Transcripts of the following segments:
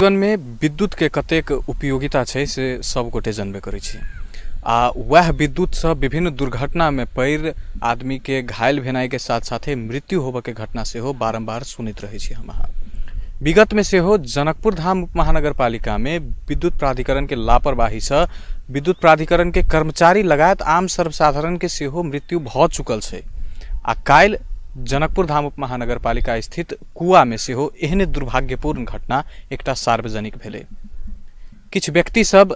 जीवन में विद्युत के कतेक उपयोगिता छै से सब गोटे जानबे करै छी आ वह विद्युत से विभिन्न दुर्घटना में पड़ि आदमी के घायल भेनाइ के साथ साथे मृत्यु होबऽ के घटना सेहो बारम्बार सुनैत रहै छी हम अहाँ। विगत में सेहो जनकपुर धाम उपमहानगरपालिका में विद्युत प्राधिकरण के लापरवाही से विद्युत प्राधिकरण के कर्मचारी लगायत आम सर्वसाधारण के सेहो मृत्यु भऽ चुकल छै आ काल्हि जनकपुर धाम उपमहानगरपालिका स्थित कुआ में सेहो एहने दुर्भाग्यपूर्ण घटना एकटा सार्वजनिक भेलै। किछु व्यक्ति सब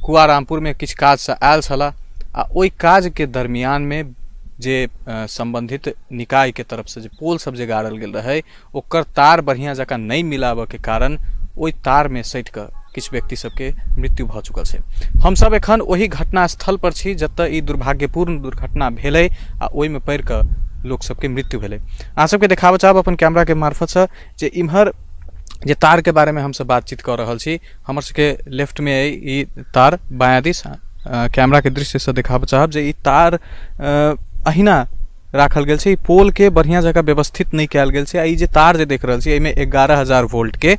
कुआ रामपुर में किछु काजसँ आयल छलाह आ ओहि काज के दरमियान में जे संबंधित निकाय के तरफ से जे पोल सब जे गाड़ल गेल रहै ओकर तार बढ़िया जकाँ नहि मिलाबऽ के कारण ओहि तार में सटि कऽ किछु व्यक्ति सबके मृत्यु भऽ चुकल छै। हमसब एखन ओहि घटना स्थल पर छी जतऽ ई दुर्भाग्यपूर्ण दुर्घटना भेलै आ ओहिमे पड़ि कऽ लोक सबके मृत्यु भेलै। अहाँ सबके देखाबऽ चाहब अपन कैमरा के मार्फतसँ जे इम्हर जे तार के बारे में हमसब बातचीत कऽ रहल छी, हमर सबके लेफ्ट में अइ ई तार, बायाँ दिस कैमरा के दृश्यसँ देखाबऽ चाहब जे ई तार अहिना राखल गेल छै, ई पोल के बढ़िया जकाँ व्यवस्थित नहि कयल गेल छै आ ई जे तार जे देख रहल छी एहिमे 11,000 वोल्ट के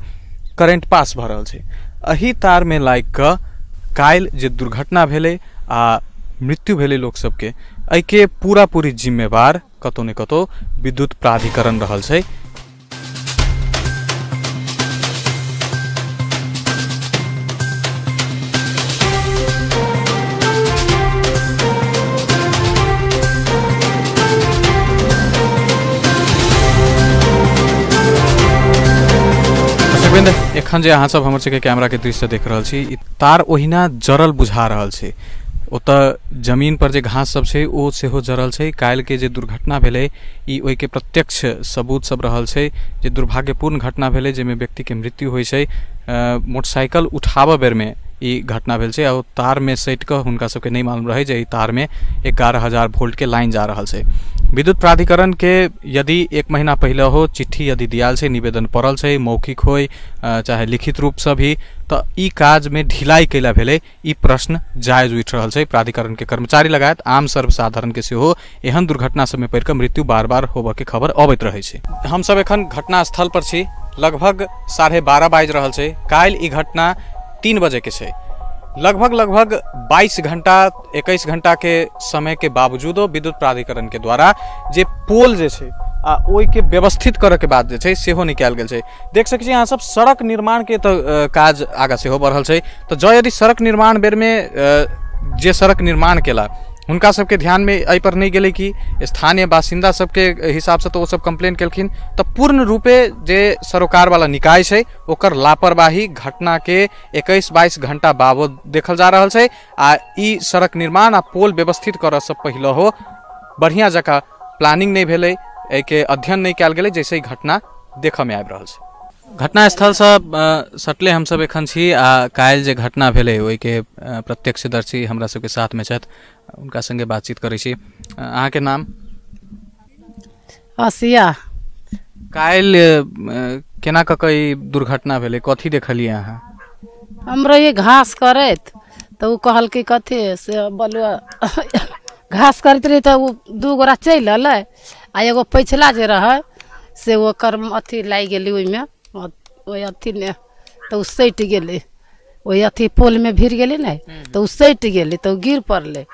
करेंट पास भऽ रहल छै। एहि तार में लागि कऽ काल्हि जे दुर्घटना भेलै आ मृत्यु भेलै लोक सबके, एहिके पूरा पूरी जिम्मेवार कतौ ने कतौ विद्युत प्राधिकरण रहल छै। एखन जे अहाँ सब हमर सबके कैमरा के दृश्य देख रहल छी, ई तार ओहिना जरल बुझा रहल छै। ओतऽ जमीन पर जे घास सब छै ओ सेहो जरल छै। काल्हि के जे दुर्घटना भेलै ई ओहिके प्रत्यक्ष सबूत सब रहल छै जे दुर्भाग्यपूर्ण घटना भेलै जाहिमे व्यक्ति के मृत्यु होइ छै। मोटरसाइकिल उठाबऽ बेरमे ई घटना भेल छै आ ओ तारमे सटि कऽ हुनका सबके नहि मालूम रहै जे ई तारमे 11,000 वोल्ट के लाइन जा रहल छै। विद्युत प्राधिकरण के यदि एक महीना पहिले हो चिट्ठी यदि दियाल छै, निवेदन पड़ल छै, मौखिक होय चाहे लिखित रूपसँ भी, तऽ ई काजमे ढिलाई कैला भेलै ई प्रश्न जायज उठि रहल छै। प्राधिकरण के कर्मचारी लगायत आम सर्वसाधारण के सेहो एहन दुर्घटना सबमे पड़ि कऽ मृत्यु बार बार होबऽ के खबर अबैत रहै छै। हमसब एखन घटना स्थल पर छी, लगभग 12:30 बाजि रहल छै। काल्हि ई घटना 3 बजे के छै। लगभग लगभग 22 घंटा 21 घंटा के समय के बावजूदो विद्युत प्राधिकरण के द्वारा जे पोल जे छै आ ओहिके व्यवस्थित करऽ के बाद जे छै सेहो नहि कयल गेल छै। देख सकै छी अहाँ सब सड़क निर्माण के तऽ काज आगाँ सेहो बढ़ल छै, तऽ जँ यदि सड़क निर्माण बेरमे जे सड़क निर्माण केला हुनका सबके ध्यानमे एहि पर नहि गेलै कि स्थानीय बासिन्दा सबके हिसाबसँ तऽ ओ सब कम्प्लेन केलखिन, तऽ पूर्ण रूपे जे सरोकारवाला निकाय छै ओकर लापरवाही घटना के 21-22 घंटा बावजूद देखल जा रहल छै आ ई सड़क निर्माण आ पोल व्यवस्थित करऽ से पहिले हो बढ़िया जकाँ प्लानिंग नहि भेलै, एहिके अध्ययन नहि कयल गेलै, जैसे ई घटना देखऽमे आबि रहल छै। घटनास्थलसँ सटले हमसब एखन छी आ काल्हि जे घटना भेलै ओहिके प्रत्यक्षदर्शी हमरा सबके साथमे छथि, हुनका संगे बातचीत करै छी। अहाँके नाम? आसिया। काल्हि केना कऽ कऽ ई दुर्घटना भेलै, कथी देखलियै अहाँ? हम रहियै घास करैत तऽ ओ कहलकै कथी से बलुआ घास करैत रहियै तऽ ओ 2 गोरा चलि अयलै आ एगो पछिला जे रहै से ओकर अथी लागि गेलै ओहिमे, ओहि अथीमे तऽ ओ सटि गेलै, ओहि अथी पोलमे भिड़ गेलै ने तऽ ओ सटि गेलै तऽ ओ गिर पड़लै।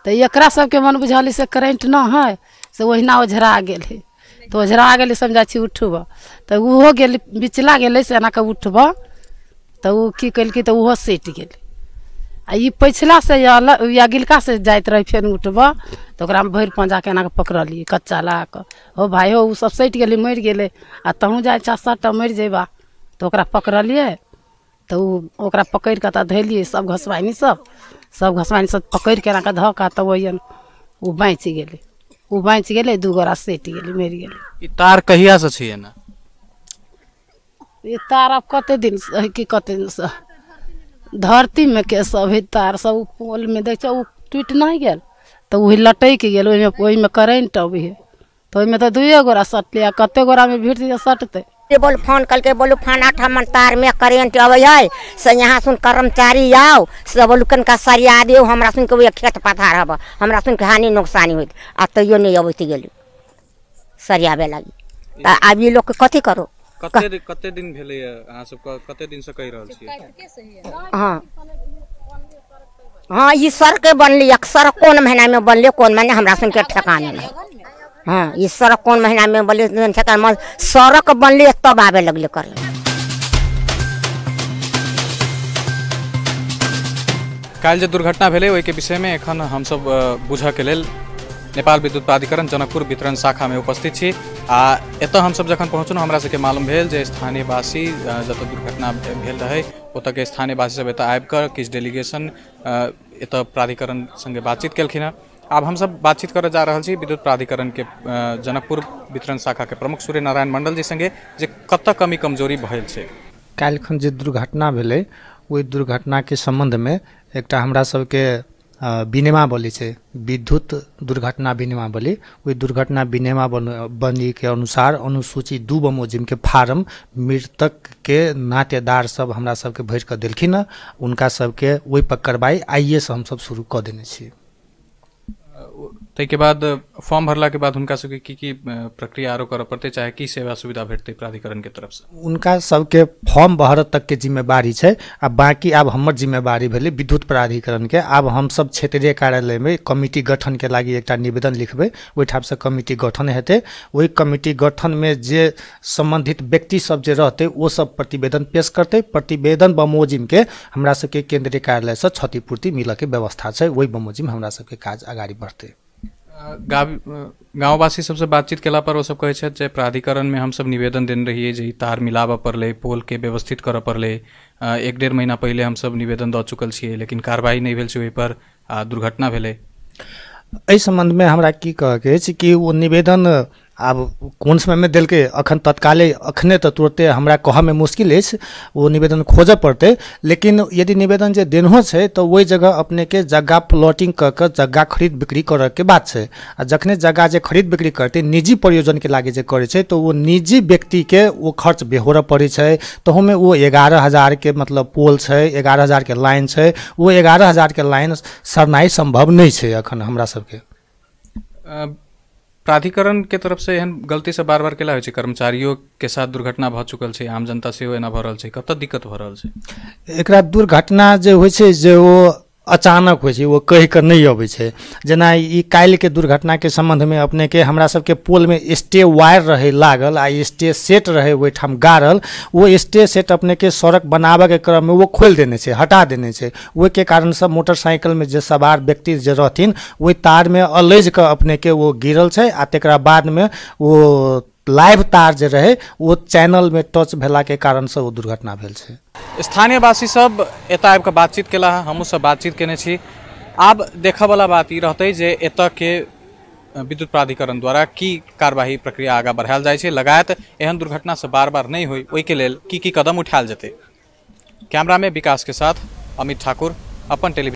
तऽ एकरा सबके मन बुझालै से करेंट न है से ओहिना ओझरा गेलै, तऽ ओझरा गेलै समझा छी उठबऽ, तऽ ओहो गेलै बिचला गेलै से एना कऽ उठबऽ तऽ ओ की केलकै तऽ ओहो सटि गेलै। आ ई पछिला से अगिलका से जाइत रहै फेर उठबऽ तऽ ओकरामे भरि पाँजाके एना कऽ पकड़लियै कच्चा लगा कऽ, हो भाई हो ओ सब सटि गेलै मरि गेलै आ तहूँ जाइ छऽ सटऽ मरि जेबा, तऽ ओकरा पकड़लियै तऽ ओ ओकरा पकड़ि कऽ तऽ धैलियै सब घसवाहिनी सब घसवाहिनी सब पकड़ि कऽ एना कऽ धऽ कऽ तब ओहि ओ बाँचि गेलै, ओ बाँचि गेलै, 2 गोरा सटि गेलै मरि गेलै। ई तार कहियासँ छै एना? ई तार आब कते दिन की कते दिनसँ धरतीमे के सब है तार सब ओ पोलमे दै छै, ओ टूटि नहि गेल तऽ ओही लटकि गेल, ओहिमे ओहिमे करेंट अबै है तऽ ओहिमे तऽ 2 गोरा सटलै आ कते गोरामे भीड़ सटतै। बोल फोन कलके बोलू फलाना ठमन तार में करेंट अबै है से यहाँ सुन कर्मचारी आओ से बोलू कनका सरिया दियौ, हमरा सुन के खेत पथार हब, हमरा सुन के हानि नुकसानी होइत आ तैयो नहि अबैत गेली सरियाबे लागी। तऽ आब ई लोकके कथी करो, कते कते दिन भेलै अहाँ सब कते दिन से कहि रहल छियै? हाँ हाँ, ई सड़क बनली, सड़क कोन महीना में बनले कोन महीना हमरा सुन के ठेकाने नहीं। हाँ, ई सड़क कोन महीना में बनले ठेकान, सड़क बनले तब आवे लगले करे। काल्हि जे दुर्घटना भेलै ओहिके विषयमे एखन हमसब बुझऽके लेल नेपाल विद्युत प्राधिकरण जनकपुर वितरण शाखामे उपस्थित छी। आ एतऽ हमसब जखन पहुँचलहुँ हमरा सबके मालूम भेल जे स्थानीयवासी जतऽ दुर्घटना भेल रहै ओतऽके स्थानीयवासी सब एतऽ आबिकऽ किछु डेलीगेशन एतऽ प्राधिकरण सङ्गे बातचीत केलखिन हँ। आब हमसब बातचीत करऽ जा रहल छी विद्युत प्राधिकरणके जनकपुर वितरण शाखाके प्रमुख सूर्यनारायण मण्डल जी सङ्गे जे कतऽ कमी कमजोरी भेल छै। काल्हिखन जे दुर्घटना भेलै ओहि दुर्घटनाके सम्बन्धमे एकटा हमरा सबके विनियमावली छै, विद्युत दुर्घटना विनियमावली। ओहि दुर्घटना विनियमावलीके अनुसार अनुसूची 2 बमोजिमके फार्म मृतकके नातेदार सब हमरा सबके भरि कऽ देलखिन हँ। उनका सबके ओहि पर कार्रवाई आइएसँ हमसब शुरू कऽ देने छियै। ताहिके बाद फॉर्म भरलाके बाद हुनका सबके की की प्रक्रिया आरो करऽ पड़तै, चाहे की सेवा सुविधा भेटतै प्राधिकरणके तरफसँ? उनका सबके फॉर्म भरऽ तकके जिम्मेवारी छै आ बाकी आब हमर जिम्मेवारी भेलै विद्युत प्राधिकरणके। आब हमसब क्षेत्रीय कार्यालयमे कमिटी गठनके लागि एकटा निवेदन लिखबै, ओहिठामसँ कमिटी गठन हेतै। ओहि कमिटी गठनमे जे सम्बन्धित व्यक्ति सब जे रहतै ओ सब प्रतिवेदन पेश करतै। प्रतिवेदन बमोजिमके हमरा सबके केन्द्रीय कार्यालयसँ क्षतिपूर्ति मिलऽके व्यवस्था छै, ओहि बमोजिम हमरा सबके काज अगाडि बढ़तै। गाँववासी सबसँ बातचीत केला पर ओ सब कहै छथि जे प्राधिकरणमे हमसब निवेदन देने रहियै जे ई तार मिलाबऽ पड़लै, पोलके व्यवस्थित करऽ पड़लै। 1-1.5 महीना पहिले हमसब निवेदन दऽ चुकल छियै लेकिन कार्रवाई नहि भेल छै ओहिपर आ दुर्घटना भेलै। एहि सम्बन्धमे हमरा की कहऽके अछि कि ओ निवेदन आब कोन समयमे देलकै अखन तत्काले अखने तऽ तुरते हमरा कहऽमे मुश्किल अछि, ओ निवेदन खोजऽ पड़तै। लेकिन यदि निवेदन जे देनहो छै तऽ ओहि जगह अपनेके जग्गा प्लॉटिंग कऽ कऽ जग्गा खरीद बिक्री करऽके बात छै। आ जखने जग्गा जे खरीद बिक्री करतै निजी प्रयोजनके लागि जे करै छै तऽ ओ निजी व्यक्तिके ओ खर्च बेहोरऽ पड़ै छै। तहूमे ओ 11,000के मतलब पोल छै, 11,000के लाइन छै, ओ 11,000के लाइन सरनाइ सम्भव नहि छै अखन हमरा सबके। प्राधिकरण के तरफ से एहन गलती से बार बार केला होइ छै? कर्मचारियों के साथ दुर्घटना भऽ चुकल छै, आम जनता सेहो एना भऽ रहल छै, कतऽ दिक्कत भऽ रहल छै? एकरा दुर्घटना जे होइ छै जे ओ अचानक होइ छै, ओ कहि कऽ नहि अबै छै। जेना ई काल्हिके दुर्घटनाके सम्बन्धमे अपनेके हमरा सबके पोलमे स्टे वायर रहै लागल आ स्टे सेट रहै ओहिठाम गाड़ल, ओ स्टे सेट अपनेके सड़क बनाबऽके क्रममे ओ खोलि देने छै, हटा देने छै। ओहिके कारणसँ मोटरसाइकिलमे जे सवार व्यक्ति जे रहथिन ओहि तारमे अलझि कऽ अपनेके ओ गिरल छै आ तकरा बादमे ओ लाइव तार जे रहै ओ चैनलमे टच भेलाके कारणसँ ओ दुर्घटना भेल छै। स्थानीयवासी सब एतऽ आबि कऽ बातचीत केला, हमहूँ सब बातचीत केने छी। आब देखऽवला बात ई रहतै जे एतऽ के विद्युत प्राधिकरण द्वारा की कार्यवाही प्रक्रिया आगाँ बढ़ायल जाइ छै, लगायत एहन दुर्घटना से बार बार नहि होइ ओहिके लेल की की कदम उठायल जेतै। कैमरामे विकास के साथ अमित ठाकुर, अपन टेलीविजन।